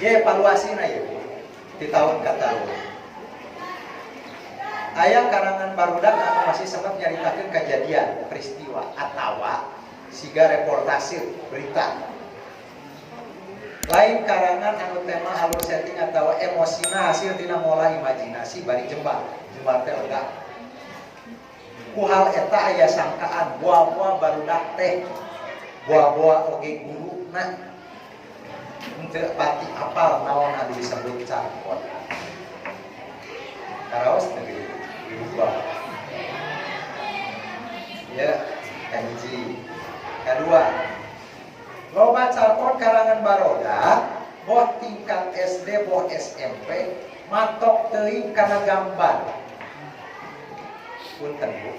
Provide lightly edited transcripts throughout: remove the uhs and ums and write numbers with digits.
Ya, evaluasina ya di tahun ka tahun. Aya karangan barudak anu masih sempat nyaritakeun kejadian, peristiwa atawa siga reportase berita. Lain karangan anu tema, alur, setting atau emosina hasil tina ngolah imajinasi bari jembar. Jembar teh lega. Ku hal eta aya sangkaan boa-boa barudak teh, boa-boa oge guruna henteu pati apal naon anu disebut carpon. Karaos teh dirubah. Ya, kahiji. Kedua, loba carpon karangan barodak, boh tingkat SD, boh SMP, matok teuing kana gambar. Punten, Bu.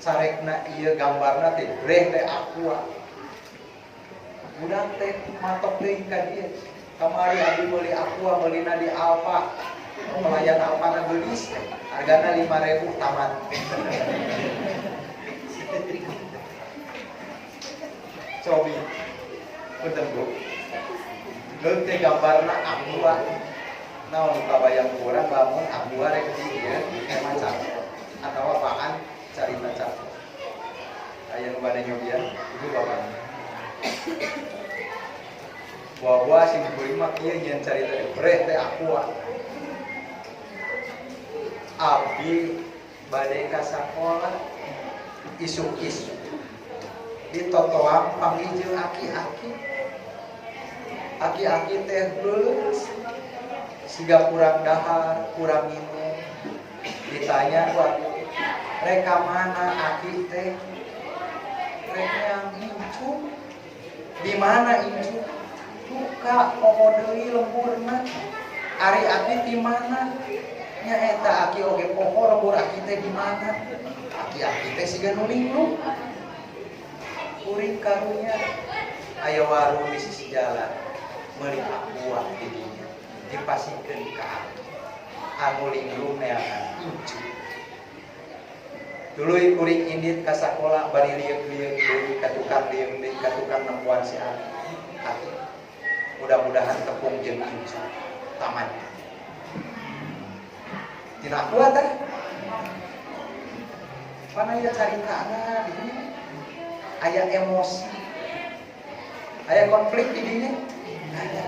Carekna ieu gambarna teh breh teh Aqua. Budak teh matok teuing ka dieu. Kamari abdi meuli Aqua, meulina di Alfa. Pelayan Alfa na geulis, hargana 5000, tamat. Cobi. Punten, Bu. Leuk teh gambarna Aqua. Naon nu kabayang ku urang lamun Aqua rek di ieu tema carpon atau bahan carita carpon? Aya nu bade nyobian, Ibu, Bapak? Buah-buah sing kuring mah kieu nyeun carita, breh teh Aqua. Abdi bade ka sakola isuk-isuk. Ditotoang panggih jeung aki-aki. Aki-aki teh leuleus siga kurang dahar, kurang minum. Ditanya ku abdi, "Rek ka mana, Aki teh?" "Rek yang incu." "Di mana incu?" "Duka, poho deui lemburna." "Ari Aki di mana?" "Nya eta, Aki oge poho lembur Aki teh di mana." Aki-aki teh siga nu linglung. Kuring karunya aya warung di sisi jalan, meuli Aqua di dinya, dipasihkeun ka aki anu linglung neangan incu. Tuluy kuring indit ka sakola bari lieuk-lieuk deui ka tukang, lieuk deui ka tukang, nempoan si aki. Aki. Mudah-mudahan tepung jeung incu, tamat. Tina Aqua teh. Mana ya caritana di dinya? Aya emosi. Aya konflik di dinya? Aya.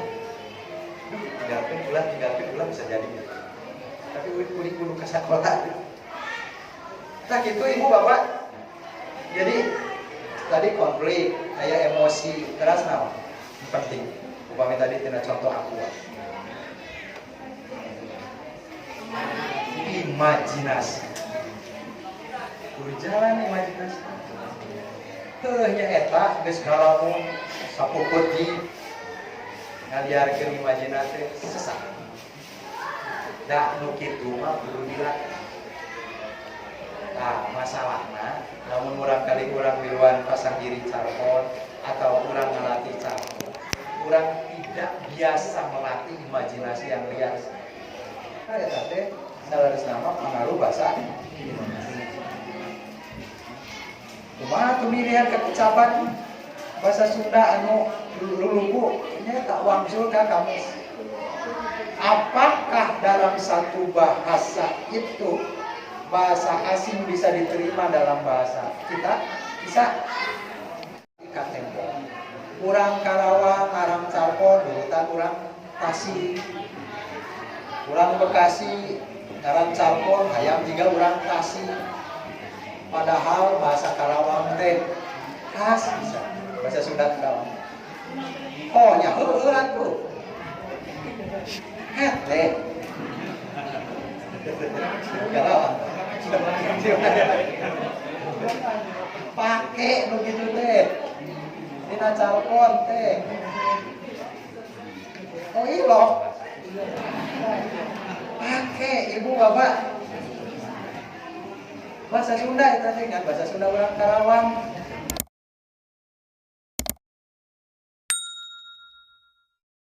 Duh, tinggalkan ulah, tinggalkan ulah, bisa jadi. Tapi kuring kudu ka sakola. Nah gitu, Ibu, Bapak. Jadi tadi konflik, aya emosi, terus naon? Penting. Upami tadi tina contoh Aqua. Imajinasi. Kudu jalan imajinasi. Heuh nya eta geus ngalamun sapupeuting ngaliarkeun imajinasi sesat. Da nu kitu mah kudu dilatih. Nah, masalahna lamun urang kali urang miluan pasanggiri carpon atau urang ngelatih carpon, urang tidak biasa melatih imajinasi yang liar. Nah, eta teh saleresna mah pengaruh bahasa Indonesia. Kumaha pemilihan kekecapan bahasa Sunda anu lulugu nya tak wangsul ka kamus. Apakah dalam satu bahasa itu bahasa asing bisa diterima dalam bahasa kita? Bisa. Ka tembok. Urang Karawang ngarang carpon nurutan urang Tasik. Urang Bekasi ngarang carpon hayang juga urang Tasik. Padahal bahasa Karawang teh khas bisa bahasa Sunda Karawang. Oh nya heueuh atuh. Hete. Karawang. Pake nu kitu teh. Dina carpon teh. Oh ilok. Pake, Ibu, Bapak. Bahasa Sunda eta teh kan bahasa Sunda urang Karawang.